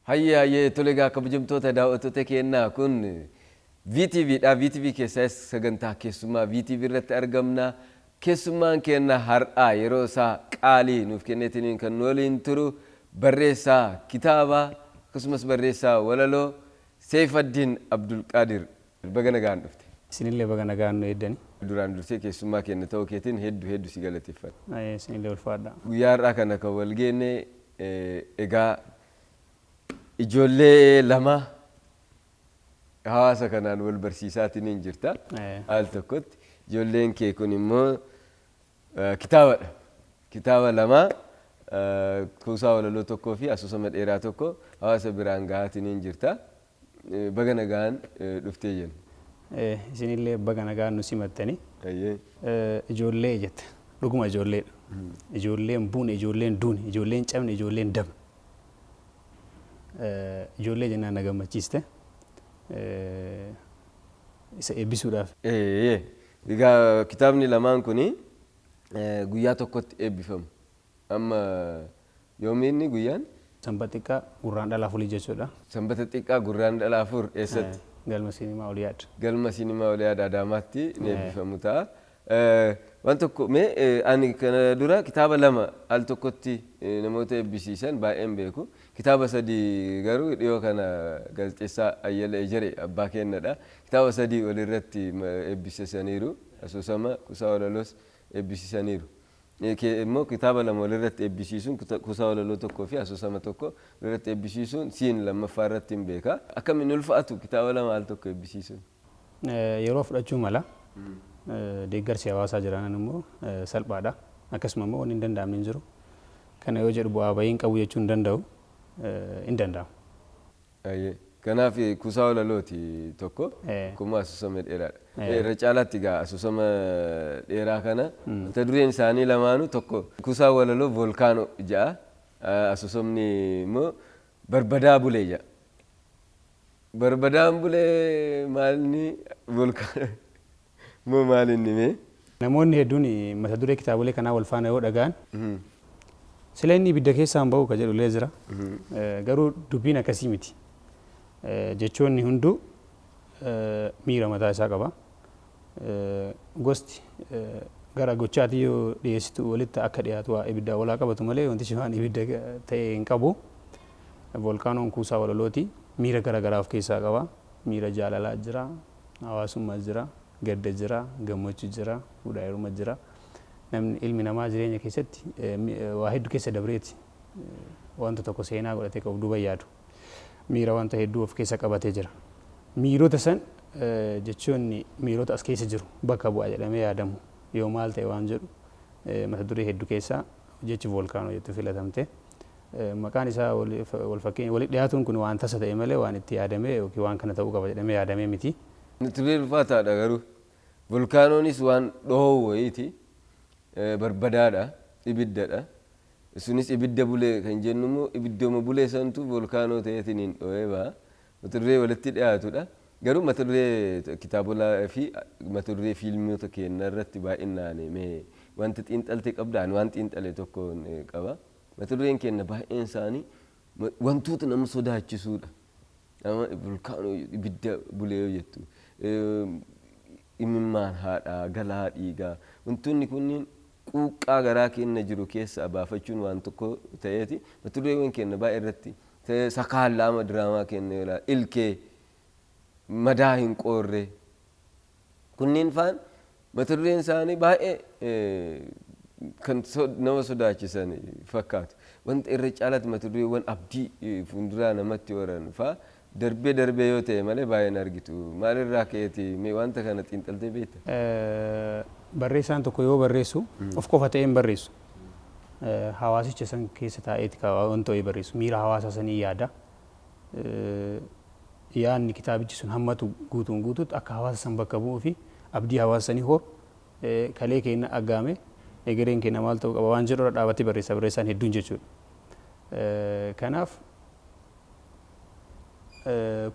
Hayyee hayyee, tole egaa kabajamtoota daawwattoota keenyaa, kun VTV dha. VTV keessaas sagantaa keessummaa VTV irratti argamna. Keessummaan keenya har'aa yeroo isaa qaalii nuuf kenneetiniin kan nu waliin turu barreessaa kitaabaa akkasumas barreessaa walaloo Seefaddiin Abdulqaadir, baga nagaan dhufte. Isinillee baga nagaan nu eeddani. Duraan dursee keessummaa keenya ta'uu keetiin hedduu hedduu si galateeffadha. Isinillee ulfaadha. Guyyaa har'aa kana kan wal geenne egaa ijoollee lama hawaasa kanaan wal barsiisaatiin hin jirta. Al tokkotti ijoolleen kee kun immoo kitaabadha. Kitaaba lama, kuusaa walaloo tokkoo fi asoosama dheeraa tokko hawaasa biraan gahaatiin hin jirta. Baga nagaan dhuftee jenna. Isinillee baga nagaan nu simattani. Ijoollee jette, dhuguma ijoolleedha. Ijoolleen buune, ijoolleen duune, ijoolleen cabne, ijoolleen dabne. Ijoollee jennaan na gammachiiste. Isa eebbisuudhaaf. Egaa kitaabni lamaan kuni guyyaa tokkotti eebbifamu. Amma yoomi inni guyyaan? Sanbata xiqqaa Gurraandhala 4 jechuudha. Sanbata xiqqaa Gurraandhala 4 eessatti? Galma Siinimaa Oliyaad. Galma Siinimaa Oliyaad Adaamaatti ni eebbifamu ta'a. Waan tokko mee, ani kana dura kitaaba lama al tokkotti namoota eebbisiisan baay'een beeku. Kitaaba sadii garuu dhiyoo kana gaazexeessaa Ayyala Ejere abbaa kennadha. Kitaaba sadii walirratti eebbisiisaniiru. Asoosama, kuusaa walaloos eebbisiisaniiru. Immoo kitaaba lama walirratti eebbisiisuun, kuusaa walaloo tokkoo fi asoosama tokko walirratti eebbisiisuun siin lammaffaa irratti hin beeka. Akkamiin ulfaatu kitaaba lama al tokko eebbisiisuun? Yeroo fudhachuu mala. Deeggarsi hawaasaa jiraanan immoo salphaadha. Akkasuma immoo wanni hin danda'amne hin jiru. Kana yoo jedhu bu'aa bahii hin qabu jechuu hin danda'u. Hin danda'amu. Kanaaf kuusaa walalooti tokko, akkuma asoosama dheeraadha. Irra caalaatti egaa asoosama dheeraa kana mata dureen isaanii lamaanuu tokko, kuusaa walaloo Voolkaanoo jedha. Asoosamni immoo Barbadaa Bulee jedha. Barbadaan bulee maalni, voolkaanoo immoo maal inni mee? Namoonni hedduun mata duree kitaabolee kanaa wal faana yoo dhaga'an, sila inni ibidda keessaan ba'u ka jedhu illee jira. Garuu dubbiin akkasii miti. Jechoonni hunduu miira mataa isaa qaba. Gosti gara gochaatti yoo dhiyeessitu walitti akka dhiyaatu waa ibidda walaa qabatu malee wantichi waan ibidda ta'e hin qabu. Voolkaanoon kuusaa walalooti. Miira gara garaa of keessaa qaba. Miira jaalalaa jira, hawaasummaa jira, gadda jira, gammachuu jira, fuudhaa heeruma jira. Namni, ilmi namaa jireenya keessatti waa hedduu keessa dabreeti wanta tokko seenaa godhatee kan of duuba yaadu. Miira wanta hedduu of keessa qabatee jira. Miirota san jechoonni miirota as keessa jiru bakka bu'a jedhamee yaadamu yoo maal ta'e waan jedhu mata duree hedduu keessaa jechi voolkaanoo jettu filatamte. Maqaan isaa wal fakkeenya walitti dhiyaatuun kun waan tasa ta'e malee waan itti yaadamee yookiin waan kana ta'uu qaba jedhamee yaadamee miti. Mata duree ulfaataadha garuu. Volkaanoonis waan dhohoo wayiiti. Barbadaadha. Ibiddadha. Sunis ibidda bulee kan jennu immoo ibidduma bulee santu volkaanoo ta'eetiin hin dhohee baha. Mata duree walitti dhiyaatudha. Garuu mata duree kitaabolee fi mata duree fiilmota keenya irratti baay'inaan mee wanta xiinxalte qabda? Ani waan xiinxale tokko qaba. Mata dureen keenya baay'een isaanii wantoota nama sodaachisuudha. Volkaanoo, ibidda bulee yoo jettu, imimmaan haadhaa, galaa dhiigaa, wantoonni kunniin quuqqaa garaa keenya jiru keessaa baafachuun waan tokko ta'eeti. Mata dureewwan keenya baay'ee irratti sakaallaama diraamaa keenya yoo ilaalu, ilkee, madaa hin qoorre, kunniin faan mata dureen isaanii baay'ee kan nama sodaachisan fakkaatu. Wanta irra caalaatti mata dureewwan abdii fuulduraa namatti horan faa darbee darbee yoo ta'e malee baay'een argitu. Maalirraa ka'eeti mee wanta kana xiinxaltee beekta? Barreessaan tokko yoo barreessu of qofa ta'ee hin barreessu. Hawaasicha san keessa taa'eeti wanta wayii barreessu. Miira hawaasa sanii yaada. Yaadni kitaabichi sun hammatu guutuun guutuutti akka hawaasa san bakka bu'uu fi abdii hawaasa sanii horu, kalee keenya aggaame egereen keenya maal ta'uu qaba waan jedhu irra dhaabatee barreessa barreessaan hedduun jechuudha. Kanaaf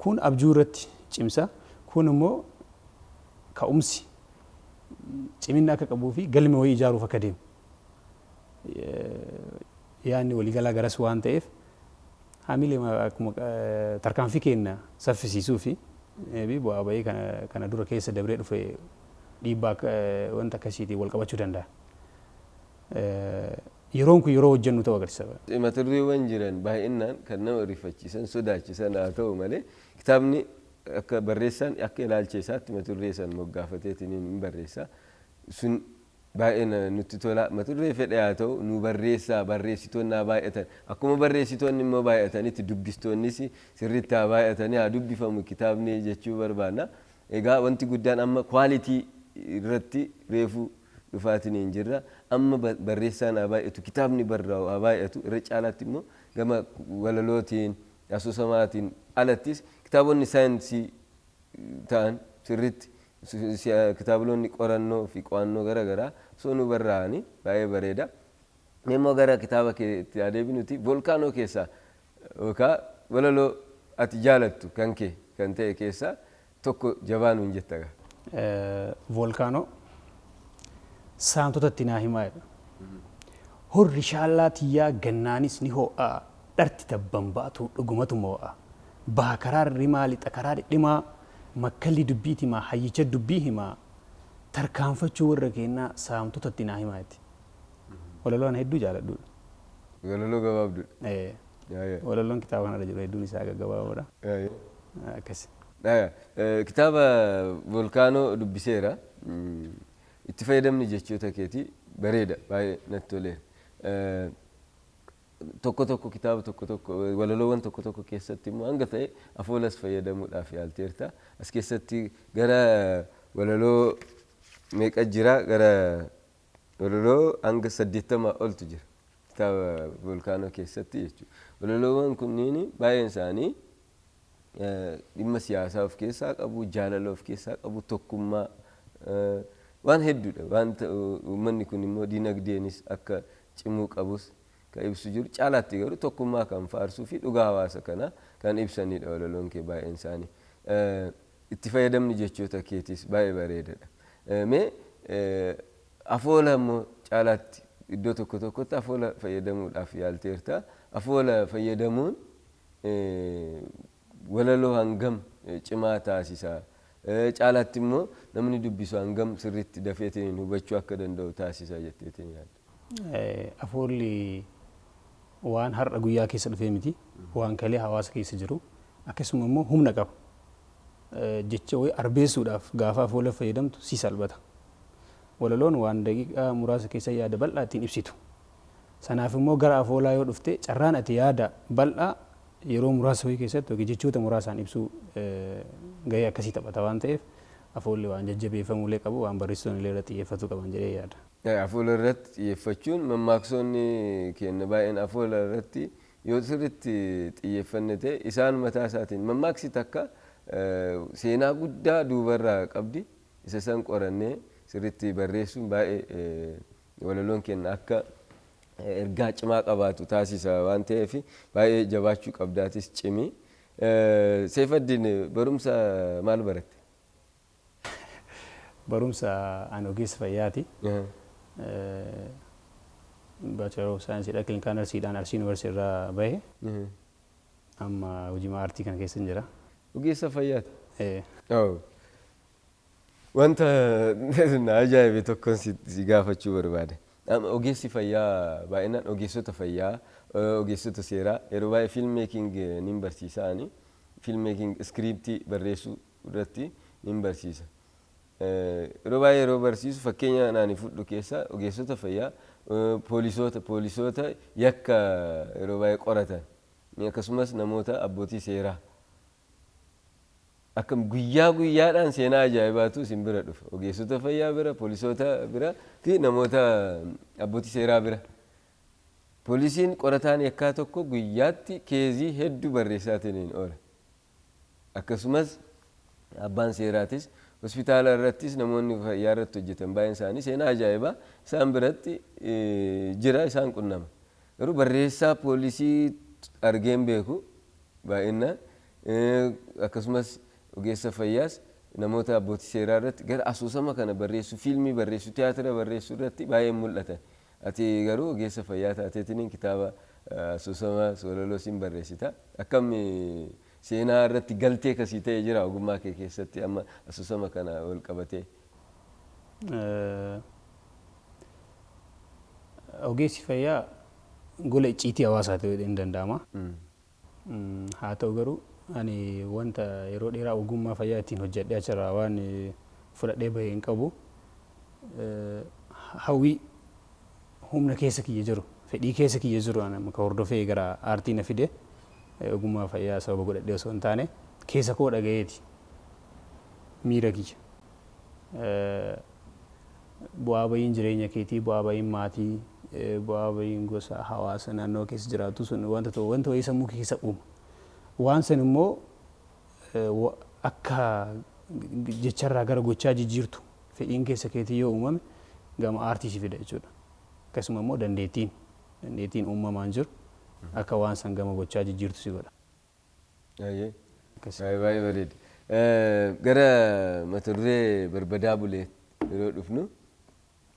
kun abjuu irratti cimsa, kun immoo ka'umsi ciminna akka qabuu fi galma wayii ijaaruuf akka deemu. Yaadni waliigalaa garas waan ta'eef Hamilee akkuma tarkaanfii keenya saffisiisuu fi bu'aa bahii kana dura keessa dabree dhufe dhiibbaa wanta akkasiitiin wal qabachuu danda'a. Yeroon kun yeroo hojjennu ta'uu agarsiisa. Mata dureewwan jiran baay'inaan kan nama rifachiisan, sodaachisan haa ta'u malee, kitaabni akka barreessaan akka ilaalcha isaatti mata duree san moggaafateetiin hin barreessa. Sun baay'ee nutti tola. Mata duree fedhe haa ta'u, nu barreessaa, barreessitoonni haa baay'atan. Akkuma barreessitoonni immoo baay'atanitti, dubbistoonnis sirriitti haa baay'atanii, haa dubbifamu kitaabni jechuu barbaanna. Egaa wanti guddaan amma quality irratti reefuu dhufaatiin hin jirra. Amma barreessaan haa baay'atu, kitaabni barraa'u haa baay'atu. Irra caalaatti immoo gama walalootiin, asoosamaatiin alattis kitaabonni saayinsii ta'an sirriitti, kitaabonni qorannoo fi qo'annoo garaagaraa osoo nu barraa'anii baay'ee bareeda. Immoo gara kitaaba keetti adeemnuti, Volkaanoo keessaa yookaan walaloo ati jaalattu kan kee kan ta'e keessaa tokko jabaa nuun jetta gaa. Volkaanoo. Saamtotatti naa himaa jedha. Horri shaallaa tiyyaa gannaanis ni ho'a. Dharti tabban baatu dhugumatu moo'a. Baha karaa rimaa, lixa karaa dhidhimaa, makkalli dubbiit himaa, hayyicha dubbii himaa, tarkaanfachuu warra kennaa saamtotatti naa himaa jetti. Walaloo ana hedduu jaaladhuudha. Walaloo gabaabduudha. Walaloon kitaaba kanarra jiru hedduun isaa gaggabaaboodha. Akkasi. Kitaaba Volkaanoo dubbiseera. Itti fayyadamni jechoota keetii bareeda, baay'ee natti toleera. Tokko tokko, kitaaba tokko tokko, walaloowwan tokko tokko keessatti immoo hanga ta'e afoolas fayyadamuudhaaf yaalteerta. As keessatti gara walaloo meeqa jira? Gara walaloo hanga 80 oltu jira kitaaba Volkaanoo keessatti jechuudha. Walaloowwan kunniin baay'een isaanii dhimma siyaasaa of keessaa qabu, jaalala of keessaa qabu, tokkummaa, waan hedduudha. Wanta uummanni kun immoo dinagdeenis akka cimuu qabus kan ibsu jiru. Caalaatti garuu tokkummaa kan faarsuu fi dhugaa hawaasa kanaa kan ibsanidha walaloon kee baay'een isaanii. Itti fayyadamni jechoota keetiis baay'ee bareedaadha. Mee afoola immoo caalaatti iddoo tokko tokkotti afoola fayyadamuudhaaf yaalteerta. Afoola fayyadamuun walaloo hangam cimaa taasisa? Caalaatti immoo namni dubbisu hangam sirriitti dafeetiin hubachuu akka danda'u taasisa jetteetiin yaadda? Afoolli waan har'a guyyaa keessa dhufee miti, waan kalee hawaasa keessa jiru, akkasuma immoo humna qaba. Jecha wayii arbeessuudhaaf gaafa afoola fayyadamtu si salphata. Walaloon waan daqiiqaa muraasa keessa yaada bal'aa ittiin ibsitu. Sanaaf immoo gara afoolaa yoo dhufte, carraan ati yaada bal'aa yeroo muraasa wayii keessatti yookiin jechoota muraasaan ibsuu gahee akkasii taphata waan ta'eef, afoolli waan jajjabeeffamuulee qabu, waan barreessitoonni illee irratti xiyyeeffachuu qaban jedhee yaada. Afoola irratti xiyyeeffachuun, mammaaksonni keenya baay'een afoola irratti yoo sirriitti xiyyeeffanne ta'e, isaan mataa isaatiin mammaaksi takka seenaa guddaa duubarraa qabdi. Isa san qorannee sirriitti barreessuun baay'ee walaloon keenya akka ergaa cimaa qabaatu taasisa waan ta'eef, baay'ee jabaachuu qabdaatis cimi. Seefaddiin, barumsa maal baratte? Barumsa ani ogeessa fayyaati. Bachelor of Science clinical nursiidhaan Arsii Yuunivarsiitii irraa bahe. Amma hojii aartii kana keessa jira. Ogeessa fayyaati? Wanta na ajaa'ibe tokkoon si gaafachuu barbaade. Ogeessi fayyaa baay'inaan, ogeessota fayyaa, ogeessota seeraa yeroo baay'ee film making nin barsiisa ani. Film making, scriptii barreessuu irratti nin barsiisa. Yeroo baay'ee yeroo barsiisu fakkeenya naani fudhu keessaa ogeessota fayyaa, poolisoota yakka yeroo baay'ee qoratan, akkasumas namoota abbootii seeraa. Akkam guyyaa guyyaadhaan seenaa ajaa'ibaatu isin bira dhufa. Ogeessota fayyaa bira, poolisoota bira fi namoota abbootii seeraa bira. Poolisiin qorataan yakkaa tokko guyyaatti caseii hedduu barreessaatiin oola. Akkasumas abbaan seeraatis, hospitaala irrattis namoonni fayyaa irratti hojjetan baay'een isaanii seenaa ajaa'ibaa isaan biratti jira, isaan qunnama. Garuu barreessaa poolisii argeen beeku baay'inaan, akkasumas ogeessa fayyaas, namoota abbootii seeraa irratti gara asoosama kana barreessuu, fiilmii barreessuu, tiyaatira barreessuu irratti baay'een mul'atan. Ati garuu ogeessa fayyaa taateetiin kitaaba Asoosama walaloo siin barreessita. Akkam seenaa irratti galtee kasii ta'e jira ogummaa kee keessatti amma asoosama kana wal qabatee? Ogeessi fayyaa gola icciitii hawaasaa ta'uu hin danda'ama. Haa ta'u garuu ani wanta yeroo dheeraa ogummaa fayyaa ittiin hojjedhee achirraa waan fudhadhee bahee hin qabu. Hawwii humna keessa kiyya jiru, fedhii keessa kiyya jiru ani ka hordofee gara aartii na fide, ogummaa fayyaa sababa godhadhee osoo hin taane keessa koo dhagayeeti miira kiyya. Bu'aa bahiin jireenya keetii, bu'aa bahiin maatii, bu'aa bahiin gosa hawaasa naannoo keessa jiraatu sun wanta tokko wanta wayii sammuu keessa uuma. Waan san immoo akka jecharraa gara gochaa jijjiirtu fedhiin keessa keetii yoo uumame gama aartii si fida jechuudha. Akkasuma immoo dandeettiin uumamaan jiru akka waan san gama gochaa jijjiirtu si godha. Baay'ee baay'ee bareeda. Gara mata duree Barbadaa Bulee yeroo dhufnu,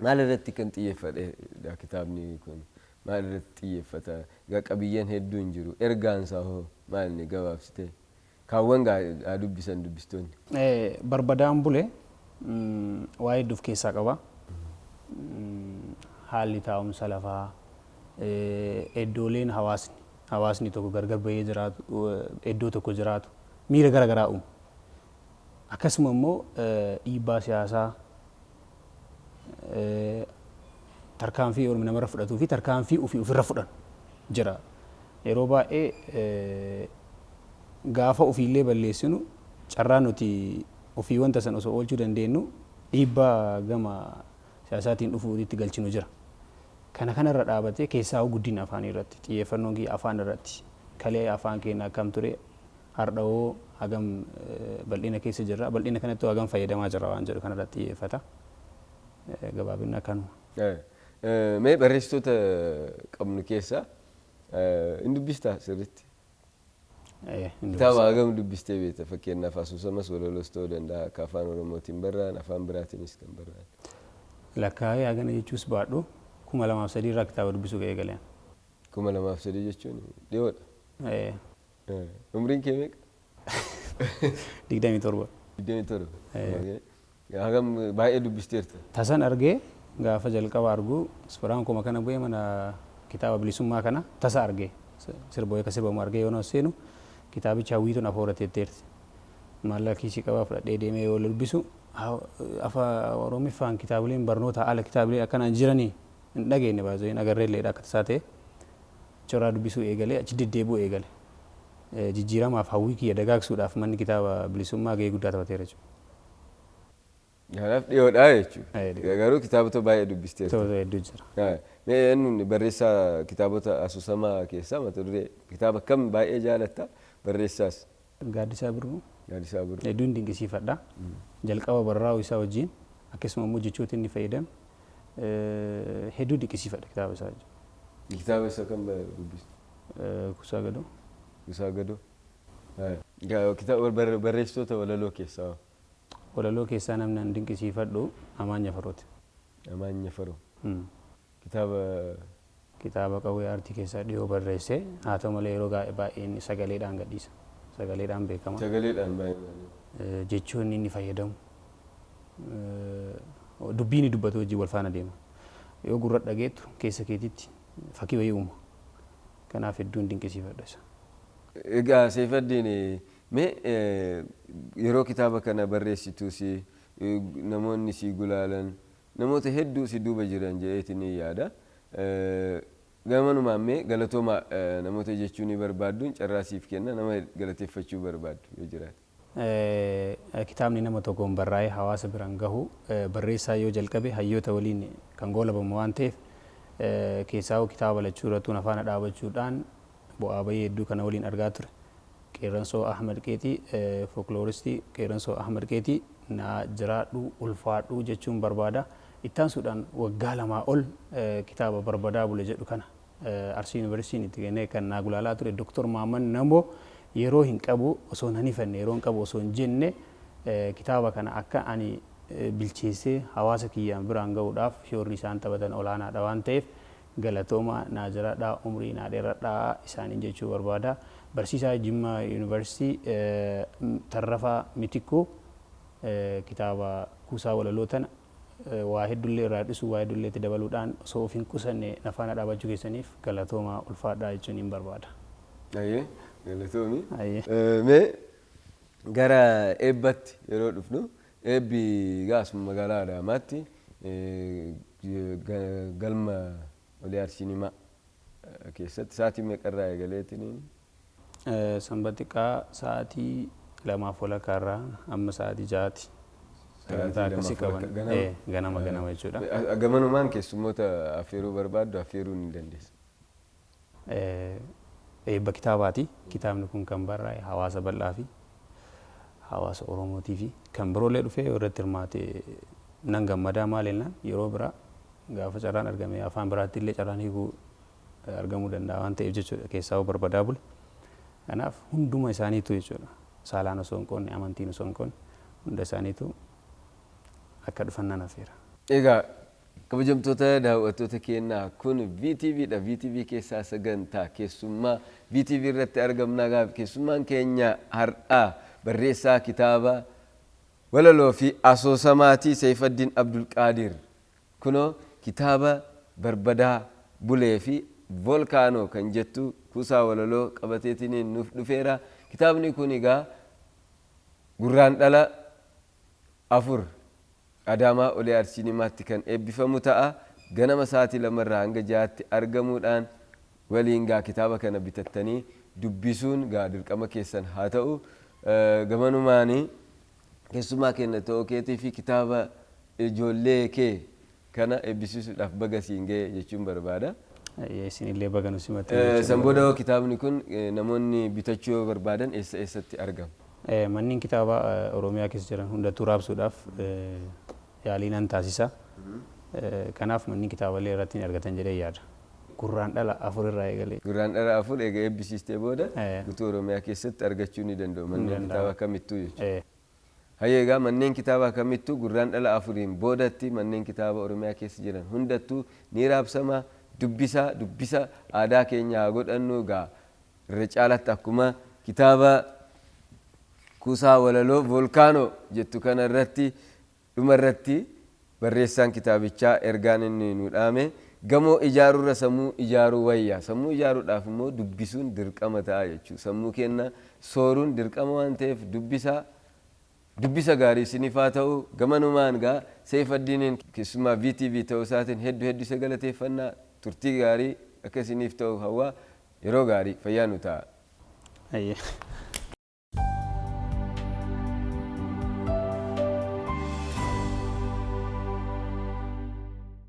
maal irratti kan xiyyeeffate kitaabni kun? Maal irratti xiyyeeffata? Egaa qabiyyeen hedduun jiru. Ergaan isaa hoo maal inni gabaabsitee? Kaawwan haa dubbisan dubbistoonni. Barbadaan Bule waa hedduu of keessaa qaba. Haalli taa'umsa lafaa, iddooleen hawaasni tokko gargar bahee jiraatu, iddoo tokko jiraatu miira garaagaraa uuma. Akkasuma immoo dhiibbaa siyaasaa, tarkaanfii ormi namarra fudhatuu fi tarkaanfii ofii ofirra fudhan jira. Yeroo baay'ee gaafa ofiillee balleessinu carraa nuti ofii wanta san osoo oolchuu dandeenyu dhiibbaa gama siyaasaatiin dhufuu itti galchinu jira. Kana kanarra dhaabatee keessaa guddina afaanii irratti xiyyeeffannoon kiyya, afaan irratti, kalee afaan keenya akkam ture, har'a hoo hagam bal'ina keessa jirra, bal'ina kanatti hagam fayyadamaa jirra waan jedhu kanarratti xiyyeeffata. Gabaabinni akkanuma. Mee barreessitoota qabnu keessaa hin dubbistaa sirriitti? Kitaaba hagam dubbistee beekta? Fakkeenyaaf asoosamas walaloos ta'uu danda'a, akka afaan Oromootiin barraa'an, afaan biraatiinis kan barraa'an. Lakkaa'ee hagana jechuus baadhu, 2003 irraa kitaaba dubbisuu eegaleen. 2003 jechuun dhiyoodha. Umriin kee meeqa? 27. 27. Hagam baay'ee dubbisteerta? Tasan argee, gaafa jalqaba argu Isfiraan kuma kana bu'ee mana kitaaba Bilisummaa kana tasa argee, sirba akka sirbamu argee yoo seenu kitaabicha hawwiituun afoorateetteerti. Maallaqa kiisii qabaa fudhadhee deemee yoo dubbisu, afaan Oromiffaan kitaabileen barnoota ala kitaabileen akkanaan jiranii hin dhageenye, baay'ee hin agarreelleedha akka tasaa ta'e. Achirraa dubbisuu eegalee, achi deddeebi'uu eegale. Jijjiiramaaf hawwii kiyya dagaagsuudhaaf manni kitaaba Bilisummaa gahee guddaa taphateera jechuudha. Kanaaf dhiyoodha jechuudha. Garuu kitaabota baay'ee dubbisteerta. Kitaabota hedduu jira. Mee eenyuun barreessaa kitaabota asoosamaa keessaa mata duree kitaaba kam baay'ee jaalatta, barreessaas? Gaaddisaa Birruu. Gaaddisaa Birruu. Hedduun dinqisiifadha. Jalqaba barraa'uu isaa wajjin, akkasuma immoo jechoota inni fayyadame hedduu dinqisiifadha kitaaba isaa jechuudha. Kitaaba isa kam dubbiste? Kuusaa Gadoo. Kuusaa Gadoo. Kitaaba barreessitoota walaloo keessaa? Walaloo keessaa namni an dinqisiifadhu Amaanya Farooti. Amaanya Faroo. Kitaaba? Kitaaba Qawwee Aartii keessaa dhiyoo barreesse, haa ta'u malee yeroo baay'ee inni sagaleedhaan gadhiisa. Sagaleedhaan beekama. Sagaleedhaan baay'ee. Jechoonni inni fayyadamu, dubbii inni dubbatu wajjin wal faana deema. Yoo gurra dhageettu keessa keetitti fakkii wayii uuma. Kanaaf hedduun dinqisiifadha isa. Egaa Seefaddiin, mee yeroo kitaaba kana barreessitus namoonni si gulaalan namoota hedduu si duuba jiran jedheeti ni yaada. Gamanumaan mee galatooma namoota jechuu ni barbaadduun carraa siif kenna, nama galateeffachuu barbaaddu yoo jiraate. Kitaabni nama tokkoon barraa'ee hawaasa biraan gahu barreessaa yoo jalqabe hayyoota waliin kan goolabamu waan ta'eef, keessaa kitaaba lachuu irrattuun afaan dhaabachuudhaan bu'aa bahii hedduu kana waliin argaa ture. Qeerransoo Ahmad Qeetii, folklooristii Qeerransoo Ahmad Qeetii, naa jiraadhu, ulfaadhu jechuun barbaada. Ittaansuudhaan waggaa 2 ol kitaaba Barbadaa Bule jedhu kana Arsii Yuunivarsiitiin itti kennee kan naa gulaalaa ture Dr. Maamman Namoo, yeroo hin qabu osoo hin hifanne, yeroo hin qabu osoo hin jenne, kitaaba kana akka ani bilcheessee hawaasa kiyyaan biraan gahuudhaaf shoorri isaan taphatan olaanaadha waan ta'eef Galatoomaa, naa jiraadhaa, umrii naa dheeradhaa isaaniin jechuu barbaada. Barsiisaa Jimmaa Yuunivarsiitii Tarrafaa Mitikkuu kitaaba kuusaa walaloo tana waa hedduullee irraa hir'isuu, waa hedduullee itti dabaluudhaan osoo of hin qusanne na faana dhaabachuu keessaniif galatoomaa, ulfaadhaa jechuun hin barbaada. Ayyee, galatoomi. Ayyee. Mee gara eebbatti yeroo dhufnu, eebbi gaasuma magaalaa Adaamaatti galma Oliyaad Sinimaa keessatti sa'aatii meeqarraa eegaleetiin? Sanbata xiqqaa sa'aatii 2:30 irraa amma sa'aatii 6ti. Sagantaa akkasii qaban. Ganama ganama jechuudha. Gamanumaan keessummoota affeeruu barbaaddu affeeruu ni dandeessa. Eebba kitaabaati. Kitaabni kun kan barraa'e hawaasa bal'aa fi hawaasa Oromootii fi kan biroollee dhufee irratti hirmaate nan gammadaa. Maal jennaan, yeroo biraa gaafa carraan argame afaan biraatti illee carraan hiikuu argamuu danda'a waan ta'eef jechuudha, keessaa barbadaa bule. Kanaaf hunduma isaaniitu jechuudha, saalaan osoo hin qoonne, amantiin osoo hin qoonne, hunda isaaniitu akka dhufan nan affeera. Egaa kabajamtoota daawwattoota keenyaa, kun VTV dha. VTV keessaa sagantaa keessummaa VTV irratti argamna. Gaaf keessummaan keenya har'aa barreessaa kitaaba walaloo fi asoosamaatii Seifaddiin Abdulqaadir. Kunoo kitaaba Barbadaa Bulee fi Volkaanoo kan jettu kuusaa walaloo qabateetiin nuuf dhufeera. Kitaabni kun egaa Gurraandhala 4 Adaamaa Oliyaad Siinimaatti kan eebbifamu ta'a. Ganama sa'aatii 2rraa hanga 6tti argamuudhaan waliin gaa kitaaba kana bitattanii dubbisuun gaa dirqama keessan haa ta'u. Gamanumaanii keessummaa keenya ta'uu keetii fi kitaaba ijoollee kee kana eebbisiisuudhaaf baga siin ga'e jechuun barbaada. Isinillee baga nu simatte. San booda kitaabni kun namoonni bitachuu yoo barbaadan eessa eessatti argama? Manneen kitaabaa Oromiyaa keessa jiran hundattuu raabsuudhaaf yaalii nan taasisa. Kanaaf manneen kitaabalee irratti ni argatan jedhee yaada. Gurraandhala 4 irraa eegalee. Gurraandhala 4 eega eebbisiistee booda guutuu Oromiyaa keessatti argachuu ni danda'u manneen kitaabaa kamittuu jechuudha. Hayyee, egaa manneen kitaabaa kamittuu Gurraandhala 4n boodatti manneen kitaaba Oromiyaa keessa jiran hundattuu ni raabsama. Dubbisa, dubbisa aadaa keenya haa godhannu. Egaa irra caalatti akkuma kitaaba kuusaa walaloo Volkaanoo jettu kana irratti dhuma irratti barreessaan kitaabichaa ergaan inni nu dhaame, gamoo ijaaruurra sammuu ijaaruu wayya. Sammuu ijaaruudhaaf immoo dubbisuun dirqama ta'a jechuudha. Sammuu keenya sooruun dirqama waan ta'eef dubbisa, dubbisa gaarii isiniif haa ta'u. Gamanumaan gaa Seifaddiiniin keessumaa VTV ta'uu isaatiin hedduu hedduu isa galateeffannaa. Turtii gaarii akka isiniif ta'u hawwaa, yeroo gaarii, fayyaa nu ta'a.